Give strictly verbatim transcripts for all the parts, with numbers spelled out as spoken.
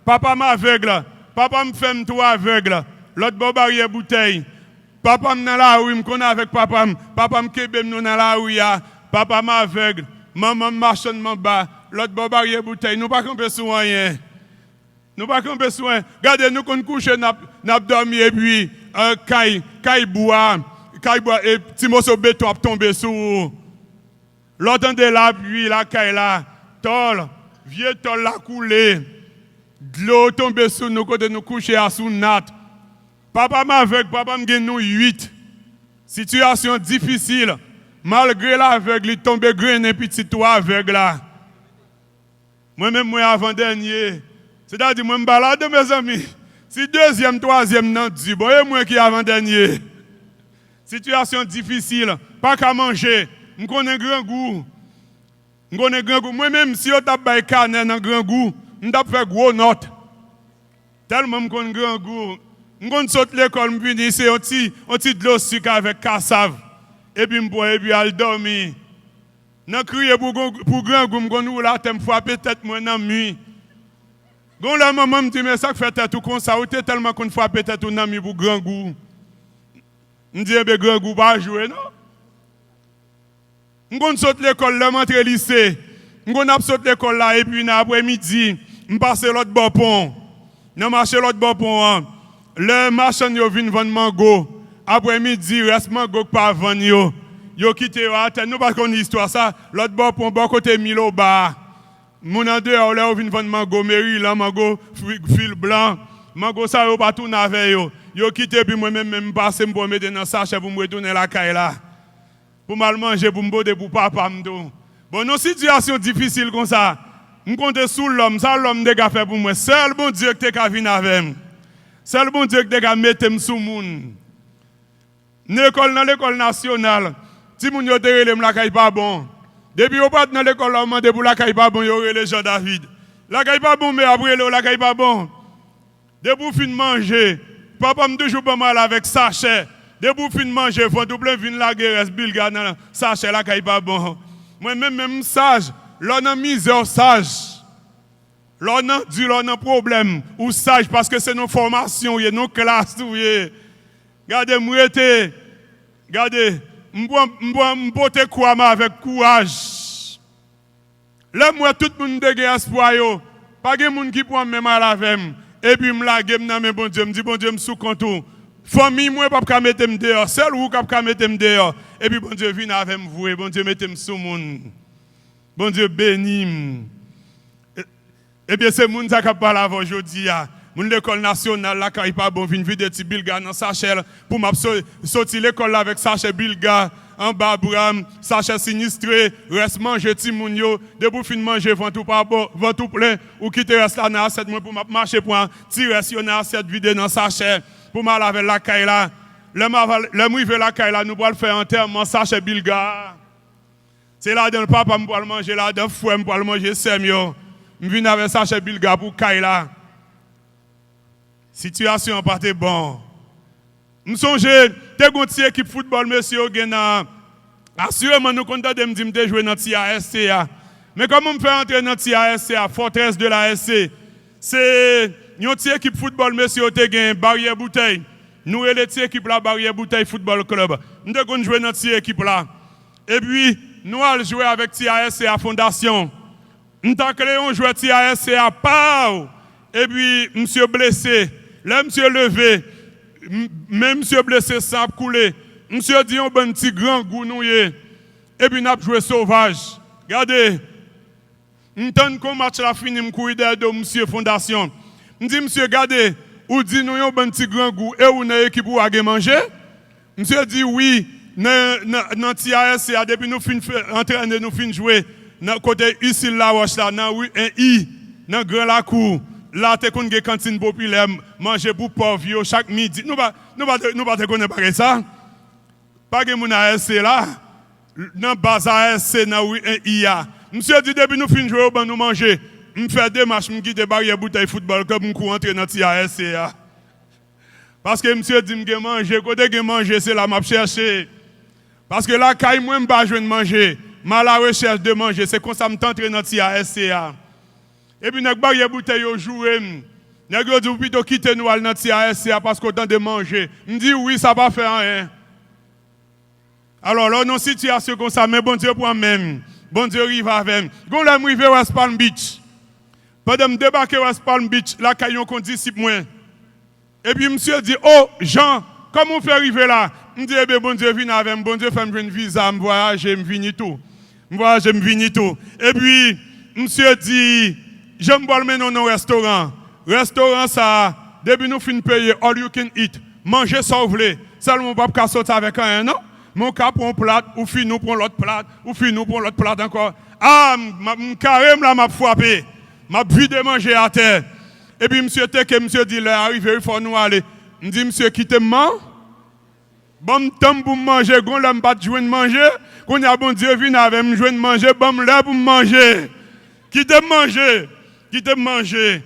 Papa m avèg, papa m fè m tou avèg. Lòt bò baryè boutèy. Papa m nan lari, m konn avèk papa m. Papa m kenbe m, nou nan lari a. Papa m avèg, manman m machann manba. Lòt bò baryè boutèy, nou pa kanpe sou anyen. Nou pa kanpe sou anyen. Gade, nou konn kouche, n ap, n ap dòmi, epi, eh, kay, kay bwa, kay bwa, e ti moso beton ap tonbe sou ou. Lè w tande lapli lakay la, tòl, vye tòl la koule, dlo tonbe sou nou kote nou kouche a sou nat. Papa m avèg, papa m gen nou uit. Sitiyasyon difisil. Malgre l avèg, li tonbe grennen pitit tou avèg la. Mwen menm, mwen avan dènye. Sètadi, mwen m pa ladan, mezanmi. Si dezyèm, twazyèm nan di, bon, e mwen ki avan dènye. Sitiyasyon difisil, pa ka manje. M konnen grangou. M konnen grangou. Mwen menm, si yo t ap bay kanè nan grangou, m t ap fè gwo nòt. Tèlman m konn grangou. M konn sot lekòl, m vini, se yon ti, yon ti dlo sik avèk kasav. Epi m pran, epi al dòmi. Nan kriye pou, pou grangou, m konn woule atè, m frape tèt mwen nan mi. Gon lè manman m di, "Men sa k fè tèt ou konsa? Ou te tèlman konn frape tèt ou nan mi pou grangou." M di, "Enben, grangou pa jwe, non." M konn sot lekòl, lè m antre lise, m konn ap sot lekòl la, epi nan aprèmidi, m pase lòt bò pon. Nan mache lòt bò pon an, lè machann yo vin vann mango, aprèmidi, rès mango k pa vann yo, yo kite yo atè. Nou pa konn istwa sa? Lòt bò pon, bò kote Miloba a. Moun andeyò, lè yo vin vann mango, merilan, mango, fwi, fil blan, mango sa yo pa tounen avè yo. Yo kite, epi mwen menm, menm m pase, m pran mete nan sachè pou m retounen lakay la. Pou m al manje, pou m pote pou papa m tou. Bon, nan sitiyasyon difisil konsa, m konte sou lòm, sa lòm te ka fè pou mwen. Sèl Bondye ki te ka vin avè m. Sèl Bondye ki te ka mete m sou moun. Lekòl, nan lekòl nasyonal, timoun yo te rele m lakay pa bon. Depi yo pa t nan lekòl la, yo mande pou lakay pa bon, yo rele Jean David. Lakay pa bon, men ap rele w lakay pa bon. Depi w fin manje, papa m toujou ban m al avèk sachè. Depi w fin manje, vant ou plen, vin lage rès bilga nan sachè lakay pa bon. Mwen menm, menm m saj, lè w nan mizè w saj. Lè w nan di, lè w nan pwoblèm, ou saj paske se nan fòmasyon w ye, nan klas ou ye. Gade, m rete, gade, m pran, m pran, m pote kwa m avèk kouraj. Lè m wè tout moun m te gen espwa yo, pa gen moun ki pran men m al avè m. Epi m lage m nan men Bondye, m di, "Bondye, m sou kont ou. Fanmi mwen p ap ka mete m deyò, sèl ou k ap ka mete m deyò." Epi Bondye vin avè m vre, Bondye mete m sou moun. Bondye beni m. E, ebyen, se moun sa k ap pale avè w jodi a. Moun lekòl nasyonal lakay pa bon vin vide ti bilga nan sachè l pou m ap so-, soti lekòl la avèk sachè bilga anba bra m, sachè sinistre, rès manje timoun yo. Depi w fin manje, vant ou pa bon, vant ou plen, ou kite rès la nan asyèt mwen pou m ap mache pran ti rès yo nan asyèt, vide nan sachè pou m al avè l lakay la. Lè m ava-, lè m rive lakay la, nou pral fè antèman sachè bilga a. Se ladan l papa m pral manje, ladan frè m pral manje, sè m yo. M vin avè sachè bilga pou kay la. Sitiyasyon an pa te bon. M sonje, te gon ti ekip foutbòl mesye yo gen nan, asireman nou konn tande m di m te jwe nan ti A S C a. Men kòman m fè antre nan ti A S C a, Fortress de la S C? Se yon ti ekip foutbòl mesye yo te gen, Baryè Boutèy. Nou rele ti ekip la Baryè Boutèy Football Club. M te konn jwe nan ti ekip la. Epi, nou al jwe avèk ti A S C a Fondasyon. M takle yon jwè ti A S C a, paw! Epi, misye blese. Lè misye leve, m-, men misye blese, san ap koule. Misye di, "Yon bann ti grangou nou ye. Epi n ap jwe sovaj." Gade, m tann kon match la fini, m kouri dèyè do misye Fondasyon. M di, "Misye, gade, ou di nou yon bann ti grangou, e ou nan ekip ou a gen manje?" Misye di, "Wi, nan, nan, nan ti A S C a, depi nou fin fè, antrène, nou fin jwe, nan kote Ursule Laroche la, nan ri en i, nan Gran Lakou, la te konn gen kantin popilè, manje pou pòv yo chak midi." Nou pa, nou pa te, nou pa te konnen bagay sa? Pa gen moun A S C la? Nan baz A S C nan ri en i a. Misye di, "Depi nou fin jwe, yo ban nou manje." M fè demach, m kite Baryè Boutèy Football Club, m kouri antre nan ti A S C a. Paske misye di m gen manje, kote gen manje, se la m ap chèche. Paske lakay mwen, m pa jwenn manje. M alarechèch de manje, se konsa m t antre nan ti A S C a. Epi nèg Baryè Boutèy yo joure m. Nèg yo di w pito kite nou al nan ti A S C a paske w tande manje. M di wi, sa pa fè anyen. Alò, lè w nan sitiyasyon konsa, men Bondye pran men m. Bondye rive avè m. Gon lè m rive West Palm Beach. Pandan m debake West Palm Beach, lakay yon kondisip mwen. Epi misye di, "O, Jan, kòman w fè rive la?" M di, "Ebyen, Bondye vin avè m. Bondye fè m jwenn viza, m vwayaje, m vini tou. M vwayaje, m vini tou." Epi, misye di, "Jan, m pral mennen w nan restoran. Restoran sa a, depi nou fin peye, all you can eat. Manje sa w vle. Sèlman w p ap ka soti avèk anyen, non. Men w ka pran yon plat, ou fini, w pran lòt plat, ou fini, w pran lòt plat ankò." A, m, m, m kare m la, m ap frape. M ap vide manje atè. Epi misye teke, misye di, "Lè a rive wi, fò nou ale." M di, "Misye, kite m man. Ban m tan m pou m manje. Gon lè m pa t jwenn manje. Kounye a, Bondye vin avè m, m jwenn manje. Ban m lè pou m manje. Kite m manje. Kite m manje."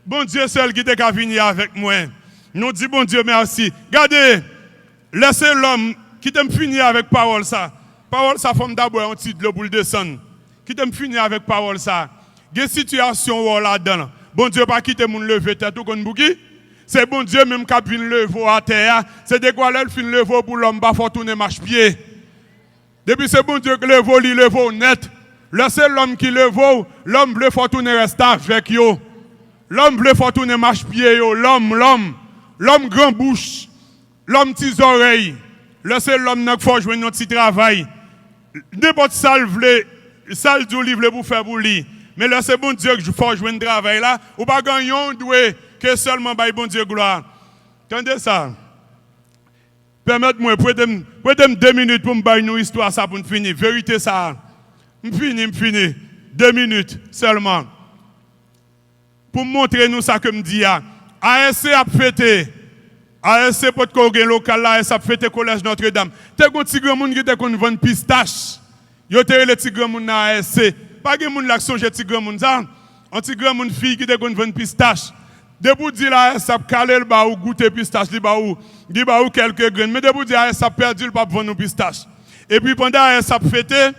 Bondye sèl ki te ka vini avèk mwen. Nou di Bondye mèsi. Gade, lè se lòm, kite m fini avèk pawòl sa. Pawòl sa, fò m dabò yon ti dlo pou l desann. Kite m fini avèk pawòl sa. Gen sitiyasyon w wè w ladan l. Bondye pa kite moun leve tèt ou, konn pouki? Se Bondye menm k ap vin leve w atè a. Se dekwa lè l fin leve w pou lòm pa fè w tounen mach pye. Depi se Bondye k leve w, li leve w nèt. Lè se lòm ki leve w, lòm vle fè w tounen restavèk yo. Lòm vle fè w tounen mach pye yo. Lòm, lòm. Lòm gran bouch. Lòm ti zòrèy. Lè se lòm nan k fè w jwenn yon ti travay. Nenpòt sa l vle, sa l di w li vle pou fè pou li. Men lè se Bondye k fè w jwenn travay la, ou pa gen anyen w dwe ke sèlman bay Bondye glwa. Tande sa. Pèmèt mwen, prete m, prete m de minit pou m bay nou istwa sa pou n fini. Verite sa a. M fini, m fini. De minit sèlman. Pou m montre nou sa ke m di a. A S C ap fete. A S C potko gen lokal la, A S C ap fete Kolèj Nòtredam. Te gon ti granmoun ki te konn vann pistach. Yo te rele ti granmoun nan A S C. Pa gen moun la k sonje ti granmoun sa? Yon ti granmoun fi ki te konn vann pistach. Depi w di l A S C ap kale l ba ou goute pistach, li ba ou, li ba ou kèlke grenn. Men depi w di A S C ap pèdi, l p ap vann ou pistach. Epi pandan A S C ap fete,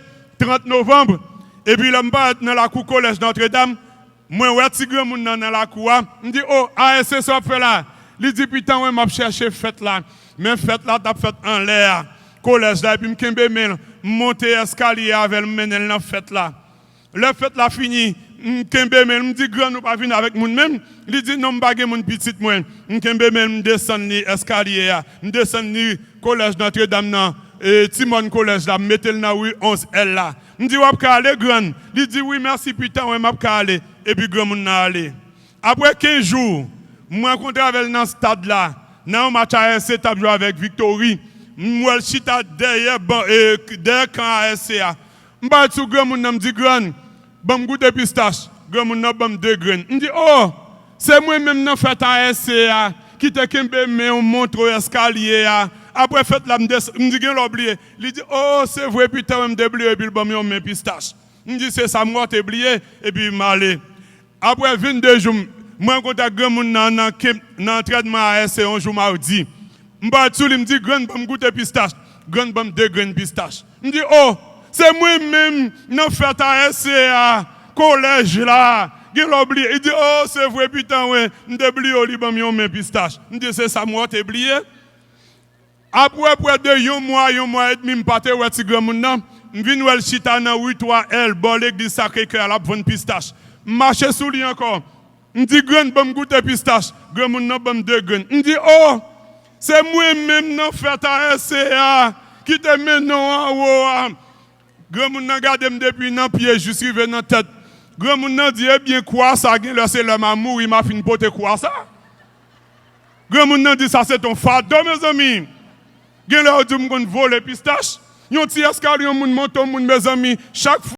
trant novanm, epi lè m parèt nan lakou Kolèj Nòtredam, mwen wè ti granmoun nan nan lakou a. M di, "O, A S C, sa w ap fè la?" Li di, "Pitanwen, m ap chèche fèt la." Men fèt la t ap fèt anlè a kolèj la, epi m kenbe men l, m monte eskalye avè l, m mennen l nan fèt la. Lè fèt la fini, m kenbe men l, m di, "Grann, ou pa vin avèk moun menm?" Li di, "Non, m pa gen moun, pitit mwen." M kenbe men l, m desann li eskalye a, m desann li Kolèj Nòtredam nan, e, ti mòn kolèj la, m mete l nan ri onz L la. M di, "W ap ka ale, grann?" Li di, "Wi, mèsi, pitanwen, m ap ka ale." Epi granmoun nan ale. Apre kenz jou, m rankontre avè l nan stad la, nan yon match A S C t ap jwe avèk Victory. M wè l chita dèyè ban, e, dèyè kan A S C a. M parèt sou granmoun nan, m di, "Grann, ban m goute pistach." Granmoun nan ban m de grenn. M di, "O, se mwen menm nan fèt A S C a ki te kenbe men w monte w eskalye a. Apre fèt la, m desann." M di, "Gen lè w bliye." Li di, "O, se vre, pitanwen, m te bliye." Epi l ban m yon men pistach. M di, "Se sa m wè w te bliye." Epi m ale. Apre vennde jou, m, mwen rankontre ak granmoun nan, nan kenp, nan antrènman A S C yon jou madi. M parèt sou li, m di, "Grann, ban m goute pistach." Grann ban m de grenn pistach. M di, "O, se mwen menm nan fèt A S C a, kolèj la. Gen lè w bliye." Li di, "O, se vre, pitanwen, m te bliye w." Li ban m yon men pistach. M di, "Se sa m wè w te bliye." Apre prè de yon mwa, yon mwa edmi, m pa te wè ti granmoun nan, m vin wè l chita nan ri twa L, bò legliz Sakre Kè a, l ap vann pistach. M mache sou li ankò. M di, "Grann, ban m goute pistach." Granmoun nan ban m de grenn. M di, "O, se mwen menm nan fèt A S C a ki te mennen w anwo a." Granmoun nan gade m depi nan pye jis rive nan tèt. Granmoun nan di, "Ebyen, kwa sa, gen lè se lè m a mouri, m a fin pote kwa sa." Granmoun nan di, "Sa se t on fado, mezanmi." Gen lè yo di m konn vole pistach. Yon ti eskalye, yon moun monte, yon moun, mezanmi. Chak